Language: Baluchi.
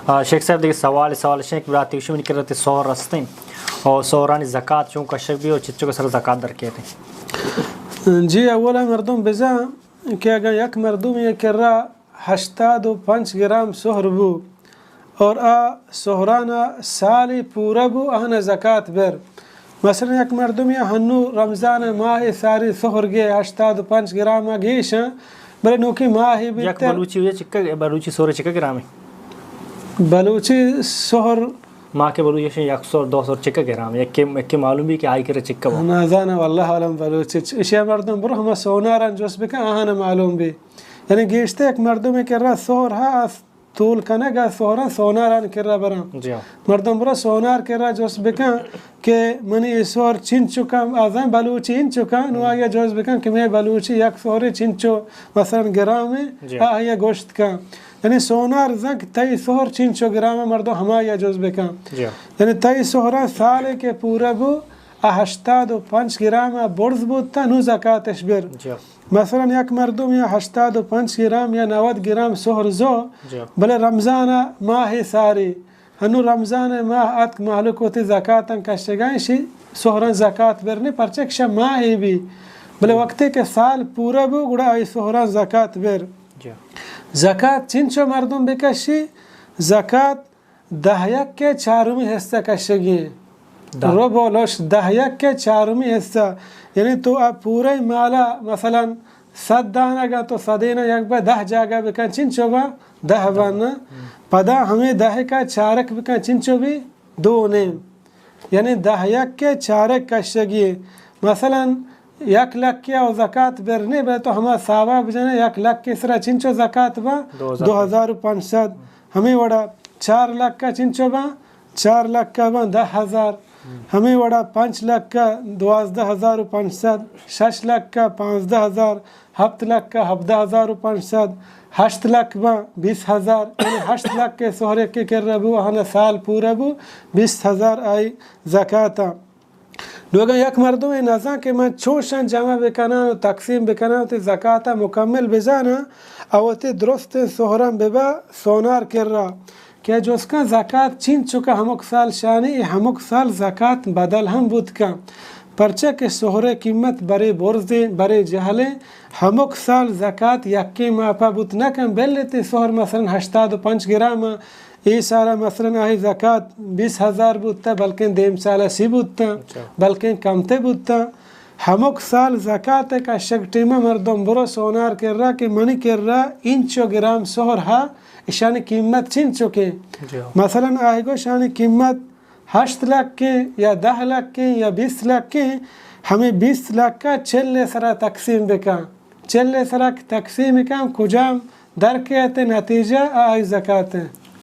آ، شیخ صاحب، دگہ سوال، سوال اش انت کہ براتی گوشی منی کرا تئی سہر است انت، او سہرانی زکات چون کشگ بی او چچک سر زکات در کیت؟ جی، اولا مردم بزاں کہ اگاں یک مردمی کرا ہشتاد و پنچ گرام سہر بو اور آ سہرانا سالی پورا بو، آہانا زکات بر۔ مثلاً یک مردمی ہنو رمضان ماہ ساری سہر گے ہشتاد و پنچ گرام گیش، بلے نوکی ماہی بیتہ۔ یک بلوچی، چکا بلوچی سہر چکا گرام؟ بلوچی سہر، ما کہ بلوچی یک سہر دو سہر چکا گرام، یکے، یکے معلوم بی کہ آئی کرا چکا با۔ نہ زاناں، واللہ عالم بلوچی چ-، اشیا مردم برو ہما سوناران جست بکن، آہانا معلوم بی۔ یعنی گیشتر یک مردمی کرا سہر ہا، تول کنگ ء سہراں سوناران کرا براں۔ جی ہاں۔ مردم برو سونار کرا جست بکن کہ منی اے سہر چنچو کم، آ زان بلوچی انچو کن، نو آئی ء جست بکن کہ مئے بلوچی یک سہرے چنچو مثلاً گرام ء، جی۔ آ آئی ء گوشت کن۔ یعنی سونار زن کہ تئی سہر چنچو گرام ء، مردم ہمائی ء جست بکن۔ جی۔ یعنی تئی سہراں سالے کہ پورا بو، آ ہشتاد و پنچ گرام ء برز بوت، نو زکاتش بر۔ جی۔ مثلاً یک مردم یا ہشتاد و پنچ گرام یا نود گرام سہر زو، جی۔ بلے رمضان ء ماہ ساری، ہنو رمضان ء ماہ اتک، مہلوک وتی زکاتاں کشگا، اشی سہراں زکات بر نے، پرچہ کہ شہ ماہے بی، بلے جی۔ وقتے کہ سال پورا بو، گڑا آئی سہراں زکات بر۔ جی۔ زکات چنچو مردم بکشی؟ زکات دہ یک ء چارمی حصہ کشگی انت۔ دہ۔ ربع العشر، دہ یک ء چارمی حصہ۔ یعنی تو آ پورے مالا مثلاً صد دانگ ء تو صدینا یک بہ دہ جاگہ بکن، چنچو با؟ دہ با نا۔ ہم۔ پدا ہمے دہ کا چارک بکن، چنچو بی؟ دو نیم۔ یعنی دہ یک ء چارک کشگی۔ مثلاً یک لکھ ء او زکات بر نے، بلے تو ہما حسابا بجنے، یک لکھ ء سرا چنچو زکات با؟ دو ہزار۔ دو ہزار و پنچ سد۔ ہمے وڑا چار لکھ ء چنچو با؟ چار لکھ ء با دہ ہزار۔ ہمے وڑا پنچ لکھ ء دوازدہ ہزار و پنچ سد، شش لکھ ء پانزدہ ہزار، ہپت لکھ ء ہبدہ ہزار و پنچ سد، ہشت لکھ با بیس ہزار، یعنی ہشت لکھ ء سہرے کہ کرا بو، آہانا سال پورا بو، بیس ہزار آئی زکات ء۔ نوں اگاں یک مردمے نزان کہ من چوشاں جمع بکناں و تقسیم بکناں، وتی زکات ء مکمل بزاناں، او وتی درستیں سہراں ببا سونار کرا۔ کہ جست کن زکات چینچک ء ہمک سال شانی، اے ہمک سال زکات بدل ہم بوت کن۔ پرچہ کہ سہر ء قیمت برے برزیں، برے جہلیں، ہمک سال زکات یکیں ماپا بوت نہ کن، بلے تئی سہر مثلاً ہشتاد و پنچ گرام ء، اے سال ء مثلاً آئی زکات بیس ہزار بوت، بلکیں دیم سال ء سی بوت، اچھا۔ بلکیں کمتر بوت۔ ہمک سال زکات ء کشگ ٹیم ء مردم برو سونار کرا کہ منی کرا اینچو گرام سہر ہا، اشانی قیمت چینچکیں؟ جی۔ مثلاً آئی گو اشانی قیمت ہشت لکھ ایں یا دہ لکھ ایں یا بیست لکھ ایں، ہمے بیست لکھ ء چل ء سرا تقسیم بکن۔ چل ء سرا کہ تقسیم کن، کجام در کیت، نتیجہ آ آئی زکات انت۔